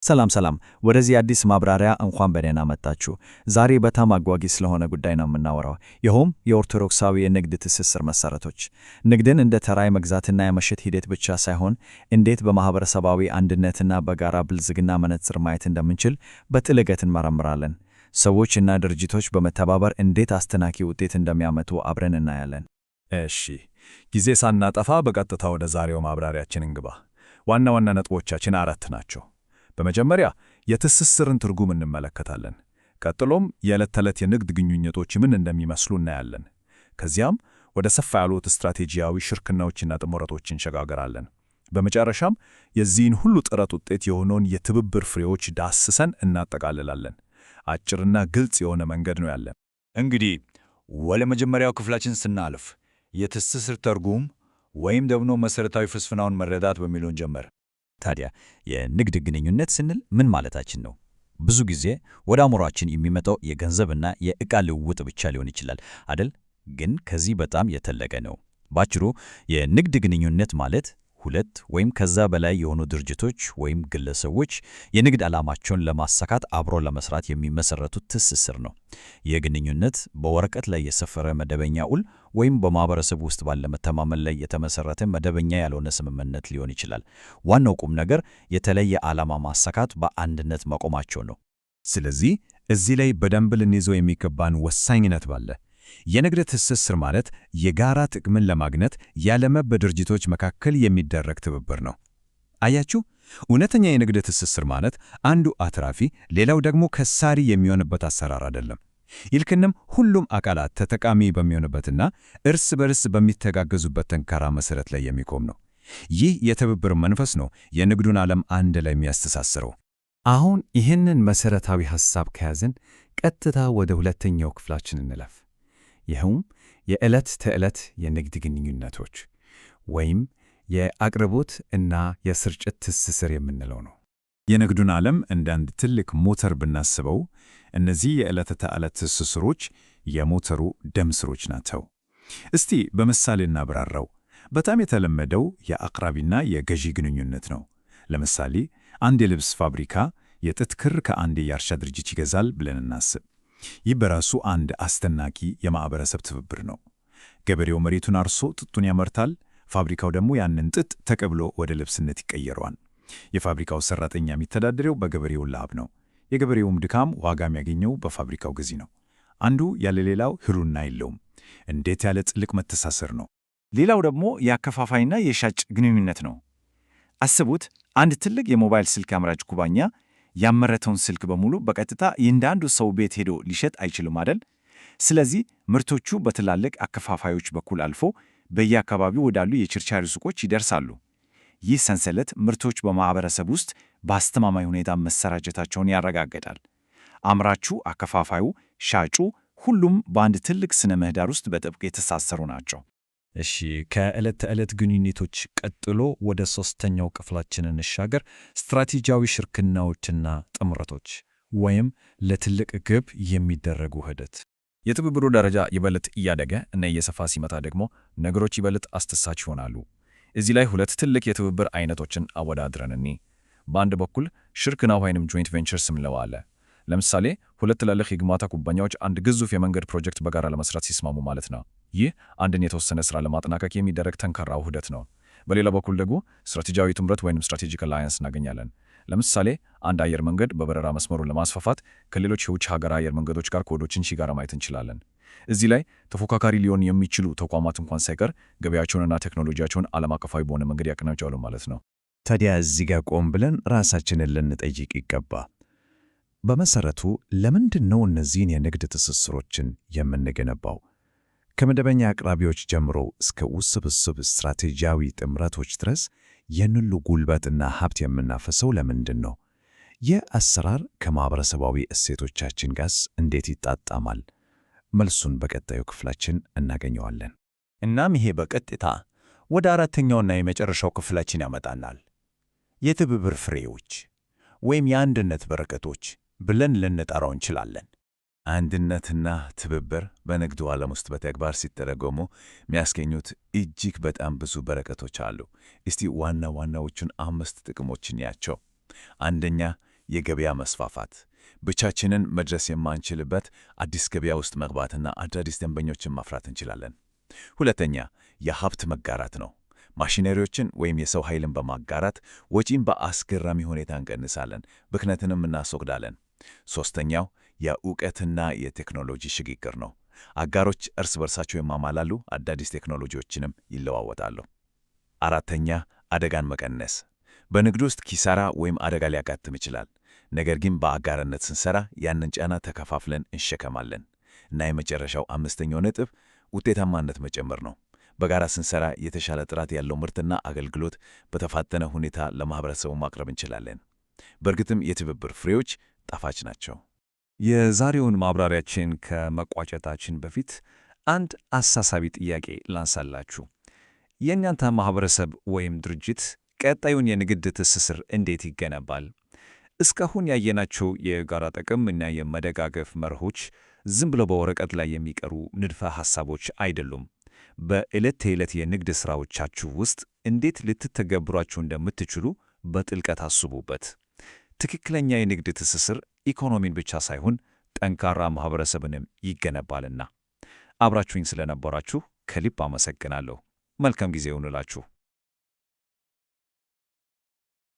ሰላም ሰላም፣ ወደዚህ አዲስ ማብራሪያ እንኳን በደህና መጣችሁ። ዛሬ በጣም አጓጊ ስለሆነ ጉዳይ ነው የምናወራው። ይኸውም የኦርቶዶክሳዊ የንግድ ትስስር መሰረቶች። ንግድን እንደ ተራ የመግዛትና የመሸጥ ሂደት ብቻ ሳይሆን እንዴት በማህበረሰባዊ አንድነትና በጋራ ብልጽግና መነጽር ማየት እንደምንችል በጥልቀት እንመረምራለን። ሰዎች እና ድርጅቶች በመተባበር እንዴት አስደናቂ ውጤት እንደሚያመጡ አብረን እናያለን። እሺ፣ ጊዜ ሳናጠፋ በቀጥታ ወደ ዛሬው ማብራሪያችን እንግባ። ዋና ዋና ነጥቦቻችን አራት ናቸው። በመጀመሪያ የትስስርን ትርጉም እንመለከታለን። ቀጥሎም የዕለት ተዕለት የንግድ ግንኙነቶች ምን እንደሚመስሉ እናያለን። ከዚያም ወደ ሰፋ ያሉት ስትራቴጂያዊ ሽርክናዎችና ጥምረቶች እንሸጋገራለን። በመጨረሻም የዚህን ሁሉ ጥረት ውጤት የሆነውን የትብብር ፍሬዎች ዳስሰን እናጠቃልላለን። አጭርና ግልጽ የሆነ መንገድ ነው ያለን። እንግዲህ ወደ መጀመሪያው ክፍላችን ስናልፍ የትስስር ትርጉም ወይም ደግሞ መሰረታዊ ፍልስፍናውን መረዳት በሚለውን ጀመር። ታዲያ የንግድ ግንኙነት ስንል ምን ማለታችን ነው? ብዙ ጊዜ ወደ አእምሯችን የሚመጣው የገንዘብና የዕቃ ልውውጥ ብቻ ሊሆን ይችላል አደል? ግን ከዚህ በጣም የተለቀ ነው። ባጭሩ የንግድ ግንኙነት ማለት ሁለት ወይም ከዛ በላይ የሆኑ ድርጅቶች ወይም ግለሰቦች የንግድ ዓላማቸውን ለማሳካት አብሮ ለመስራት የሚመሰረቱት ትስስር ነው። ይህ ግንኙነት በወረቀት ላይ የሰፈረ መደበኛ ውል ወይም በማህበረሰብ ውስጥ ባለ መተማመን ላይ የተመሰረተ መደበኛ ያልሆነ ስምምነት ሊሆን ይችላል። ዋናው ቁም ነገር የተለየ ዓላማ ማሳካት በአንድነት መቆማቸው ነው። ስለዚህ እዚህ ላይ በደንብ ልንይዘው የሚገባን ወሳኝ ነጥብ አለ። የንግድ ትስስር ማለት የጋራ ጥቅምን ለማግኘት ያለመ በድርጅቶች መካከል የሚደረግ ትብብር ነው። አያችሁ፣ እውነተኛ የንግድ ትስስር ማለት አንዱ አትራፊ ሌላው ደግሞ ከሳሪ የሚሆንበት አሰራር አይደለም። ይልቅንም ሁሉም አካላት ተጠቃሚ በሚሆንበትና እርስ በርስ በሚተጋገዙበት ጠንካራ መሠረት ላይ የሚቆም ነው። ይህ የትብብር መንፈስ ነው የንግዱን ዓለም አንድ ላይ የሚያስተሳስረው። አሁን ይህንን መሠረታዊ ሐሳብ ከያዝን ቀጥታ ወደ ሁለተኛው ክፍላችን እንለፍ። ይኸውም የዕለት ተዕለት የንግድ ግንኙነቶች ወይም የአቅርቦት እና የስርጭት ትስስር የምንለው ነው። የንግዱን ዓለም እንደ አንድ ትልቅ ሞተር ብናስበው እነዚህ የዕለት ተዕለት ትስስሮች የሞተሩ ደም ስሮች ናቸው። እስቲ በምሳሌ እናብራራው። በጣም የተለመደው የአቅራቢና የገዢ ግንኙነት ነው። ለምሳሌ አንድ የልብስ ፋብሪካ የጥጥ ክር ከአንድ የእርሻ ድርጅት ይገዛል ብለን እናስብ። ይህ በራሱ አንድ አስደናቂ የማህበረሰብ ትብብር ነው። ገበሬው መሬቱን አርሶ ጥጡን ያመርታል። ፋብሪካው ደግሞ ያንን ጥጥ ተቀብሎ ወደ ልብስነት ይቀየረዋል። የፋብሪካው ሰራተኛ የሚተዳደረው በገበሬው ላብ ነው። የገበሬውም ድካም ዋጋ የሚያገኘው በፋብሪካው ገዢ ነው። አንዱ ያለ ሌላው ህልውና የለውም። እንዴት ያለ ጥልቅ መተሳሰር ነው! ሌላው ደግሞ የአከፋፋይና የሻጭ ግንኙነት ነው። አስቡት፣ አንድ ትልቅ የሞባይል ስልክ አምራች ኩባንያ ያመረተውን ስልክ በሙሉ በቀጥታ የእያንዳንዱ ሰው ቤት ሄዶ ሊሸጥ አይችልም አይደል? ስለዚህ ምርቶቹ በትላልቅ አከፋፋዮች በኩል አልፎ በየአካባቢው ወዳሉ የችርቻሪ ሱቆች ይደርሳሉ። ይህ ሰንሰለት ምርቶች በማህበረሰብ ውስጥ በአስተማማኝ ሁኔታ መሰራጨታቸውን ያረጋግጣል። አምራቹ፣ አከፋፋዩ፣ ሻጩ ሁሉም በአንድ ትልቅ ስነ ምህዳር ውስጥ በጥብቅ የተሳሰሩ ናቸው። እሺ፣ ከዕለት ተዕለት ግንኙነቶች ቀጥሎ ወደ ሶስተኛው ክፍላችን እንሻገር። ስትራቴጂያዊ ሽርክናዎችና ጥምረቶች ወይም ለትልቅ ግብ የሚደረጉ ውህደት። የትብብሩ ደረጃ ይበልጥ እያደገ እና እየሰፋ ሲመጣ ደግሞ ነገሮች ይበልጥ አስደሳች ይሆናሉ። እዚህ ላይ ሁለት ትልቅ የትብብር አይነቶችን አወዳድረን እኒ በአንድ በኩል ሽርክና ወይንም joint ventures የምንለው አለ። ለምሳሌ ሁለት ትላልቅ የግንባታ ኩባንያዎች አንድ ግዙፍ የመንገድ ፕሮጀክት በጋራ ለመስራት ሲስማሙ ማለት ነው። ይህ አንድን የተወሰነ ስራ ለማጠናቀቅ የሚደረግ ጠንካራ ውህደት ነው። በሌላ በኩል ደግሞ ስትራቴጂያዊ ጥምረት ወይንም strategic alliance እናገኛለን። ለምሳሌ አንድ አየር መንገድ በበረራ መስመሩን ለማስፋፋት ከሌሎች የውጭ ሀገር አየር መንገዶች ጋር ኮዶችን ሲጋራ ማየት እንችላለን። እዚህ ላይ ተፎካካሪ ሊሆን የሚችሉ ተቋማት እንኳን ሳይቀር ገበያቸውንና ቴክኖሎጂያቸውን ዓለም አቀፋዊ በሆነ መንገድ ያቀናጃሉ ማለት ነው። ታዲያ እዚህ ጋር ቆም ብለን ራሳችንን ልንጠይቅ ይገባ። በመሰረቱ ለምንድን ነው እነዚህን የንግድ ትስስሮችን የምንገነባው? ከመደበኛ አቅራቢዎች ጀምሮ እስከ ውስብስብ ስትራቴጂያዊ ጥምረቶች ድረስ ይህን ሁሉ ጉልበትና ሀብት የምናፈሰው ለምንድን ነው? ይህ አሰራር ከማህበረሰባዊ እሴቶቻችን ጋርስ እንዴት ይጣጣማል? መልሱን በቀጣዩ ክፍላችን እናገኘዋለን። እናም ይሄ በቀጥታ ወደ አራተኛውና የመጨረሻው ክፍላችን ያመጣናል። የትብብር ፍሬዎች ወይም የአንድነት በረከቶች ብለን ልንጠራው እንችላለን። አንድነትና ትብብር በንግዱ ዓለም ውስጥ በተግባር ሲተረጎሙ የሚያስገኙት እጅግ በጣም ብዙ በረከቶች አሉ። እስቲ ዋና ዋናዎቹን አምስት ጥቅሞችን ያቸው። አንደኛ፣ የገበያ መስፋፋት። ብቻችንን መድረስ የማንችልበት አዲስ ገበያ ውስጥ መግባትና አዳዲስ ደንበኞችን ማፍራት እንችላለን። ሁለተኛ፣ የሀብት መጋራት ነው። ማሽነሪዎችን ወይም የሰው ኃይልን በማጋራት ወጪን በአስገራሚ ሁኔታ እንቀንሳለን፣ ብክነትንም እናስወግዳለን። ሶስተኛው የእውቀትና የቴክኖሎጂ ሽግግር ነው። አጋሮች እርስ በርሳቸው ይማማላሉ፣ አዳዲስ ቴክኖሎጂዎችንም ይለዋወጣሉ። አራተኛ፣ አደጋን መቀነስ። በንግድ ውስጥ ኪሳራ ወይም አደጋ ሊያጋጥም ይችላል። ነገር ግን በአጋርነት ስንሰራ ያንን ጫና ተከፋፍለን እንሸከማለን። እና የመጨረሻው አምስተኛው ነጥብ ውጤታማነት መጨመር ነው። በጋራ ስንሰራ የተሻለ ጥራት ያለው ምርትና አገልግሎት በተፋጠነ ሁኔታ ለማህበረሰቡ ማቅረብ እንችላለን። በእርግጥም የትብብር ፍሬዎች ጣፋጭ ናቸው። የዛሬውን ማብራሪያችን ከመቋጨታችን በፊት አንድ አሳሳቢ ጥያቄ ላንሳላችሁ። የእናንተ ማህበረሰብ ወይም ድርጅት ቀጣዩን የንግድ ትስስር እንዴት ይገነባል? እስካሁን ያየናቸው የጋራ ጥቅም እና የመደጋገፍ መርሆች ዝም ብለው በወረቀት ላይ የሚቀሩ ንድፈ ሐሳቦች አይደሉም። በዕለት ተዕለት የንግድ ሥራዎቻችሁ ውስጥ እንዴት ልትተገብሯቸው እንደምትችሉ በጥልቀት አስቡበት። ትክክለኛ የንግድ ትስስር ኢኮኖሚን ብቻ ሳይሆን ጠንካራ ማህበረሰብንም ይገነባልና። አብራችሁኝ ስለነበራችሁ ከልብ አመሰግናለሁ። መልካም ጊዜ ይሁንላችሁ።